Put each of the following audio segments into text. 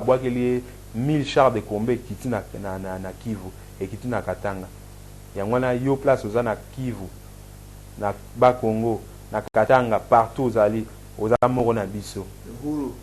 Babwakeli ye 1000 chars de combat, ekiti na Kivu, ekiti na Katanga. Yango wana, yo place oza na Kivu, na Bakongo, na Katanga, partout ozali, oza moko na biso. Uhuru.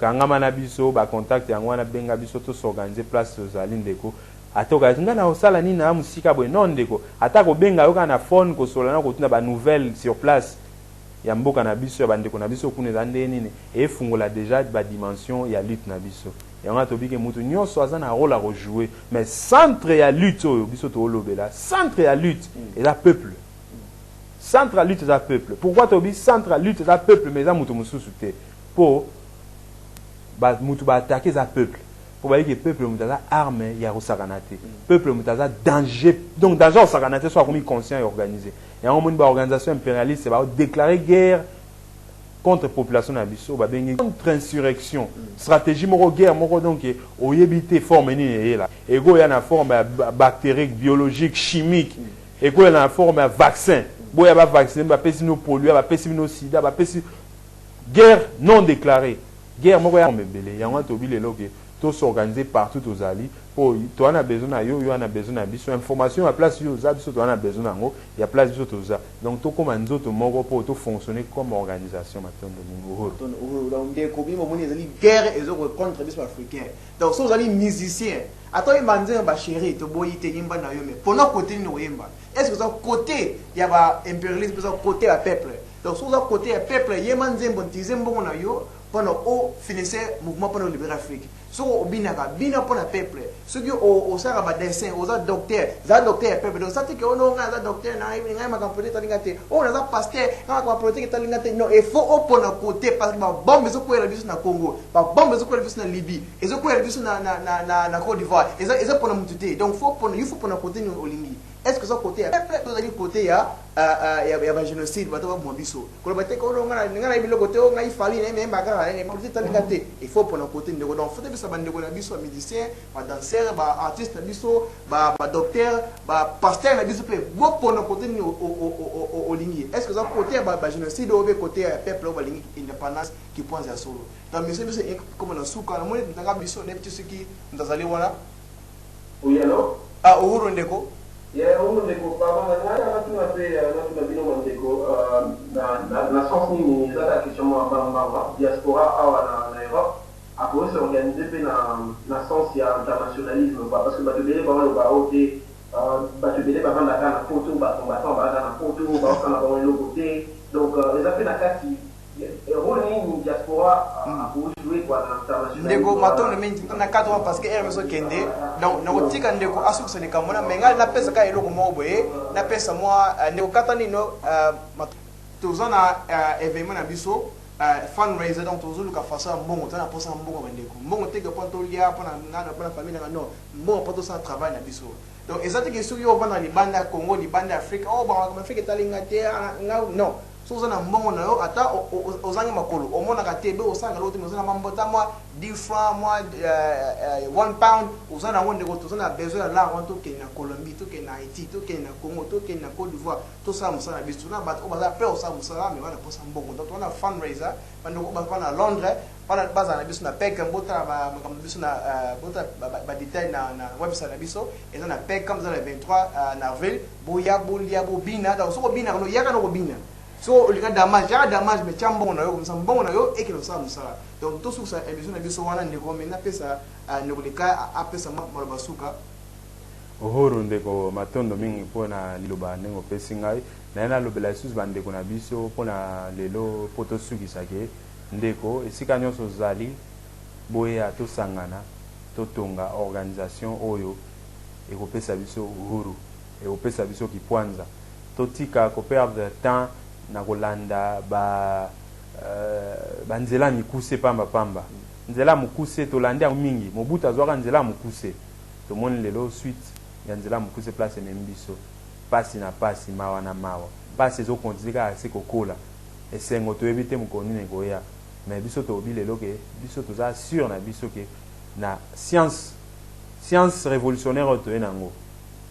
Kangama na biso, bacontact yango wana, benga biso, tos'organiser place tozali. Ndeko, ata okati ngai na kosala nini na mosika boye, non ndeko, ata kobenga yo kaka na phone, kosola na kotuna banouvelle sur place ya mboka na biso, ya bandeko na biso kuna eza ndenge nini, efungola déjà badimension ya lutte na biso. Yango wana tobike mutu nyonso aza na rôle ya kojouer, mais centre ya lutte oyo biso toolobela, centre ya lutte eza peuple. Centre ya lutte eza peuple. Pourquoi tobi centre ya lutte eza peuple, mais eza moto mosusu te? Mpo mutu baattaquer eza peuple, mpo bayiki peuple moto aza arme ya kosakana te. Peuple moto aza danger, donc danger kosakana te. So akomi conscient et organisé, yango omoni baorganisation impérialiste badéclarer guerre contre population na biso, babengi contre insurrection, stratégie moko, guerre moko. Donc oyebi te forme nini eyela. Ekoya na forme ya bactérique, biologique, chimique, ekoya na forme ya vaccin. Boya bavaccin, bapesi bino polio, bapesi bino sida, bapesi guerre non déclarée, guerre moko ya ebele. Yango wana tobi lelo ke tos'organiser partout tozali, mpo toza na besoin na yo, yo na besoin na biso. Information ya place yo oza, biso toza na besoin na yango ya place biso toza. Donc tokóma nzoto moko mpo tofonctionner comme organisation. Matondo mingi, Uhuru. Uhuru. Donc ndeko, bino bomoni, ezali guerre ezoko contre biso baafricain. Donc so ozali musicien, ata oyemba nzembo bachéri, toboyi te, yemba na yo, mais mpona côté nini oyemba? Est ce que oza côté ya baimpérialisme, oza côté ya peuple? Donc so oza côté ya peuple, yemba nzembo, ntize mbongo na yo mpona ofinancer mouvement mpona olibérer Afrique. Soki obinaka, bina mpona peuple. Soki osalaka badessin, oza docteur, za docteur ya peuple. Donc sa te ke ono ngai aza docteur na ngai, makambo politique etalinga te, oyo naza pasteur, ngai makambo politique etalinga te. Non, il faut opona côté, parce que babombe ezokwela biso na Congo, babombe ezokwela biso na Libye, ezokwela biso na Côte d'Ivoire, eza mpona mutu te. Donc faut pona, il faut pona côté nini olingi. Est ce que oza côté ya peuple to ozali côté ya bagénocide, bato baboma biso? Koloba te kono ngai na biloko te, o ngai fali nayemba kaka politique etalinga te. Il faut pona côté, ndeko. Donc faut tebisa bandeko na biso, bamusicien, badanseur, baartiste na biso, badocteur, bapasteur na biso mpe, bopona côté nini olingi. Est ce que oza côté ya bagénocide oyo mpe côté ya peuple oyo balingi indépendance kipoinze ya solo? Donc mission biso ekoma na suka. Namoni ntanga biso, nayebi te soki moto azali wana. Oui, alors. Ah, Uhuru, ndeko. Yeah, Uhuru ndeko, pardon, ngai natuna mpe, natuna bino bandeko na sens nini, eza kaka question moko mbangmbanga. Diaspora awa na Europe akoki s'organiser mpe na sens ya internationalisme, quoi? Parce que bato ebele baoloba o te, bato ebele bavandaka na Poto, bacombattant baza na Poto, baosala bango eloko te. Donc eza mpe na kati rôle nini diaspora akoki jouer, quoi, na internationalisme? Ndeko, matondo mingi na kati wana, parce que heure ezokende. Donc nakotika ndeko asukisa likambo na me ngai napesa kaka eloko moko boye, napesa mwa ndeko kata nino. Toza na événement na biso, fundraiser. Donc tozoluka façon ya mbongo, toza na mposa ya mbongo, bandeko. Mbongo teke mpo tolia, mpona ngai, mpona famille nanga, non, mbongo mpo tosala travail na biso. Donc eza teke soki yo ovanda libanda ya Congo, libanda ya Afrique, oh, bamakambo Afrique etalinga te nga, non. So oza na mbongo na yo, ata ozangi makolo, omonaka te, be osalaka eloko te, mais oza na mambota mwa 10 francs, mwa 1 pound, oza na yango, ndeko, toza na besoin ya l'argent wana. Tokende na Colombie, tokende na Haïti, tokende na Congo, tokende na Côte d'Ivoire, tosala mosala na biso. Toza na bato oyo baza pe kosala mosala, mais wana mposa mbongo. Donc toza na fundraiser. Bandeko oyo baza na Londres, bana bazala na biso na Peckham. Botala makambo na biso na botala badetail na website na biso. Eza na Peckham, eza na 23 na avril. Boya, bolia, bobina. Donc soki obinaka, no yaka na kobina. So olinga damage, yaka damage, mais tia mbongo na yo komisa mbongo na yo ekende kosala mosala. Donc tosukisa émission na biso wana, ndeko. Me napesa ndeko Leka apesa maloba suka. Uhuru ndeko, matondo mingi mpona liloba ndenge opesi ngai. Naye nalobela lisusu bandeko na biso mpona lelo, mpo tosukisa ke ndeko, esika nyonso ozali, boya tosangana, totonga organisation oyo ekopesa biso uhuru, ekopesa biso kipwanza. Totika koperdre temps na kolanda ba banzela mikuse pamba pamba. Nzela mokuse tolandi yango mingi. Mobutu azwaka nzela ya mokuse, tomoni lelo suite ya nzela mokuse place ememi biso: pasi na pasi, mawa na mawa. Pasi ezokontinue kaka se kokola, esengo toyebi te mokolo nini ekoya. Mais biso toyebi lelo ke biso toza sûr na biso ke na science révolutionnaire oyo toye nango,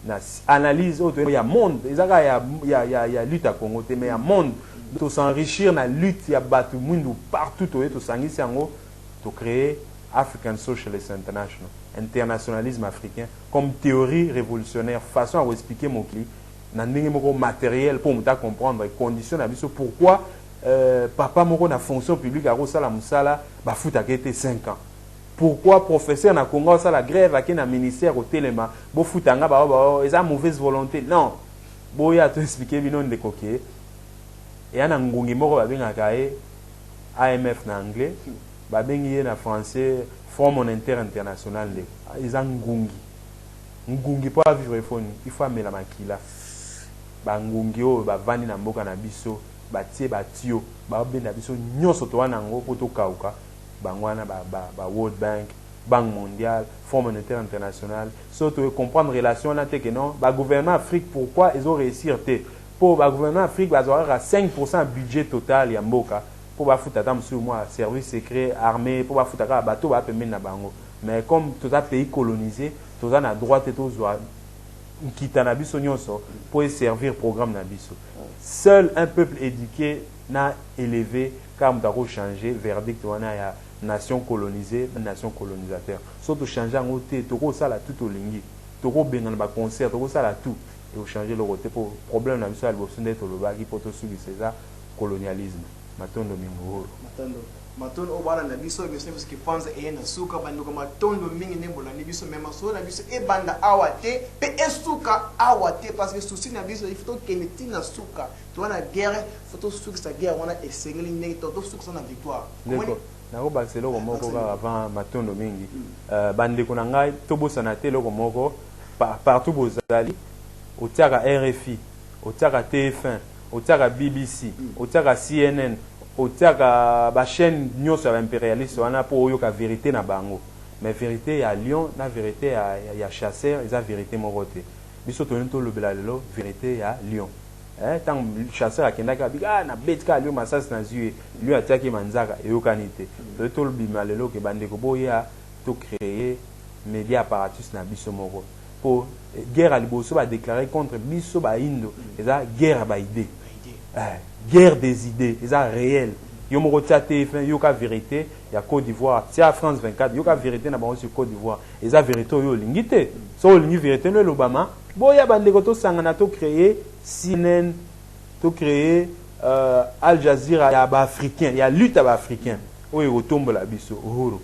na analyse oyo toye ya monde, eza kaka ya lutte ya Congo te, mais ya monde. Tos'enrichir na lutte ya bato mwindu partout, toye tosangisi yango, tocréer African Socialist International, internationalisme africain comme théorie révolutionnaire, façon ya koexpliquer mokili na ndenge moko matériel mpo moto acomprendre condition na biso. Pourquoi papa moko na fonction publique akosala mosala bafutaka ete 5 ans? Pourquoi professeur na Congo asala grève, ake na ministère kotelema, bofuta nga, bao bao eza mauvaise volonté? Non, boya toexpliquer bino ndeko ke eya na ngungi moko babengaka ye IMF na anglais, babengi ye na français Fonds monétaire international. Ndeko, eza ngungi. Ngungi mpo avivre efoni, il faut amela makila. Bangungi oyo bavandi na mboka na biso, batie batio, babenda biso nyonso toza na yango mpo tokauka. Bango wana ba World Bank, Banque mondiale, Fonds monétaire international. So tocomprendre relation wana te ke non, bagouvernement Afrique pourquoi ezoréussir te? Mpo bagouvernement Afrique bazwaka kaka 5 budget total ya mboka mpo bafuta ata mosusu mwa service secret, armée, mpo bafuta kaka bato baya pembeni na bango. Mais comme toza pays colonisé, toza na droit te tozwa nkita na biso nyonso mpo eservir programme na biso. Seul un peuple éduqué na élevé kaka moto akochange verdict wana ya nation colonisée, nation colonisateur. So tochange yango te, tokosala tout tolingi, tokobengana baconcert, tokosala tout, ekochange eloko te, mpo problème na biso ya liboso nde tolobaki mpo tosukisa eza colonialisme. Matondo mingi, Uhuru. Matondo, matondo. Oyo balanda biso, émission biso Kipanza eye na suka. Bandeko, matondo mingi nde bolandi biso. Me masolo na biso ebanda awa te mpe esuka awa te, parce que souci na biso, il faut tokende ntina suka. Toza na guerre, faut tosukisa guerre wana. Esengeli ndenge tosukisa na victoire. Ndeko, nakobakisa eloko moko kaka avant. Matondo mingi. Bandeko na ngai, tobosana te eloko moko. Partout bozali, otiaka RFI, otiaka TF1, otiaka BBC, otiaka CNN, otiaka bachaîne nyonso ya baimpérialiste wana mpo oyoka vérité na bango. Mais vérité ya lion na vérité ya chasseur eza vérité moko te. Biso tolingi tolobela lelo vérité ya lion. Ntango chasseur akendaki, abika, ah, nabeti kaka lion masasi, nazwi ye. Lion atiaki manzaka, eyokani te. Toye tolobima lelo ke bandeko, boya tocréer média apparatus na biso moko, mpo guerre ya liboso badéclaré contre biso baindo eza guerre ya baidée, guerre des idées. Eza réel. Yo moko tia TF1, yoka vérité ya Côte d'Ivoire. Tia France 24, yoka vérité na bango sur Côte d'Ivoire. Eza vérité oyo olingi te. So olingi vérité no elobama, boya bandeko, tosangana, tocréer CNN, tocréer Al Jazeera ya baafricain, ya lutte ya baafricain oyo ekotombola biso. Uhuru.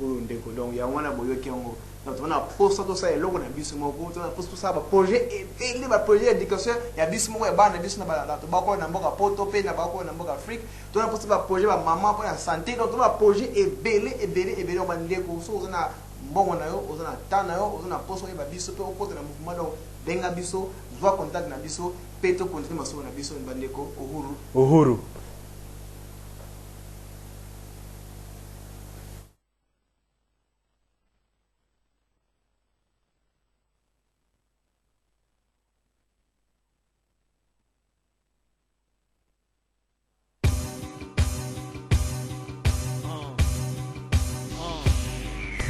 Oyo ndeko, donc yango wana boyoki yango. Donc tozana posa tosala eloko na biso moko, tozana posa tosala baprojet ebele, baprojet ya éducation ya biso moko, ya bana na biso na bato bakola na mboka poto mpe na bakola na mboka Afrique. Tozana posa baprojet bamama mpo na santé. Donc tozana baprojet ebele ebele ebele. Donc bandeko, soki oza na mbongo na yo, oza na temps na yo, oza na posa oyeba biso mpe okota na mouvement, donc benga biso, zwa contact na biso mpe tokontinue masolo na biso. Bandeko, uhuru. Uhuru.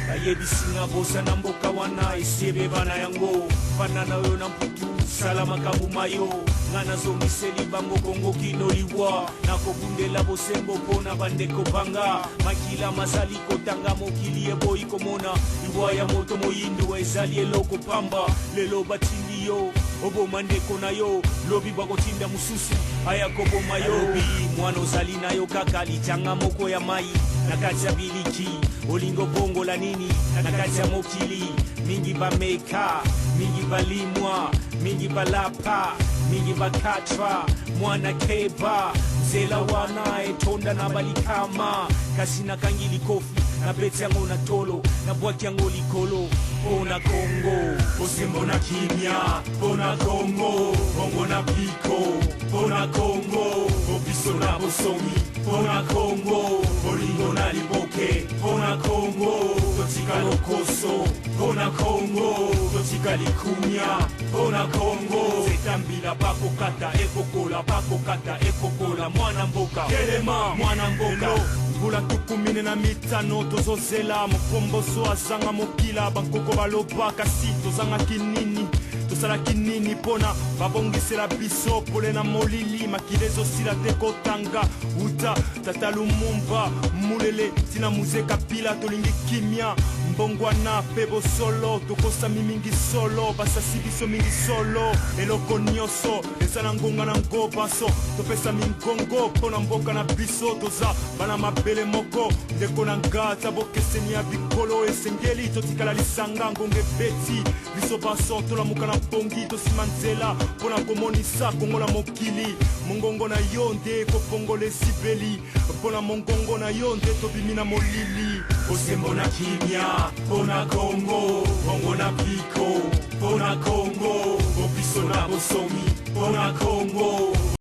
Bayebisi nga boza na mboka wana esi ebeba na yango. Fanda na oyo na mputu, sala makambo mayo. Nga nazongiseli bango Kongo kino liwa. Nakobundela bosembo mpo na bandeko banga. Makila mazali kotanga, mokili eboyi komona. Liwa ya moto moyindo ezali eloko pamba. Lelo batindi yo oboma ndeko na yo, lobi bakotinda mosusu aya koboma yo. Lobi mwana ozali na yo kaka litanga moko ya mai na kati ya biliki. Olingi obongola nini na kati ya mokili? Mingi bameka, mingi balimwa, mingi balapa, mingi bakatra. Mwana keba, nzela wana etonda na balikama. Kasi nakangi likofi, nabeti yango na tolo, nabwaki yango likolo. Mpo na Kongo, bosembo na kimia. Mpo na Kongo, bongo na piko. Mpo na Kongo, bobiso na bosongi. Mpo na Kongo, bolingo na liboke. Mpo na Kongo, totika lokoso. Mpo na Kongo, totika likunya. Mpo na Kongo, zetambila bakokata ekokola, bakokata ekokola. Mwana mboka telema, mwana mboka. Mbula 45 tozozela mokomboso azanga mokila. Bankoko baloba kasi tozangaki nini? Tosalaki nini mpona babongisela biso pole na molili? Makila ezosila te kotanga uta tata Lumumba, Mulele ntina Muze Kabila. Tolingi kimia, mbongwana mpe bosolo. Tokosami mingi solo, basasi biso mingi solo. Eloko nyonso eza na ngonga na ngo. Baso topesa mingongo mpo na mboka na biso. Toza bana mabele moko, ndeko na nga. Ata bokeseni ya bikolo, esengeli totikala lisanga. Ngonga ebeti, biso baso tolamuka na pongi, tosima nzela mpo na komonisa Kongo na mokili. Mongongo na yo nde ekofongola esibeli. Mpo na mongongo na yo nde tobimi na molili. Bosembo na kimia mpo na Kongo, bongo na piko mpo na Kongo, bobiso na bosomi mpo na Kongo.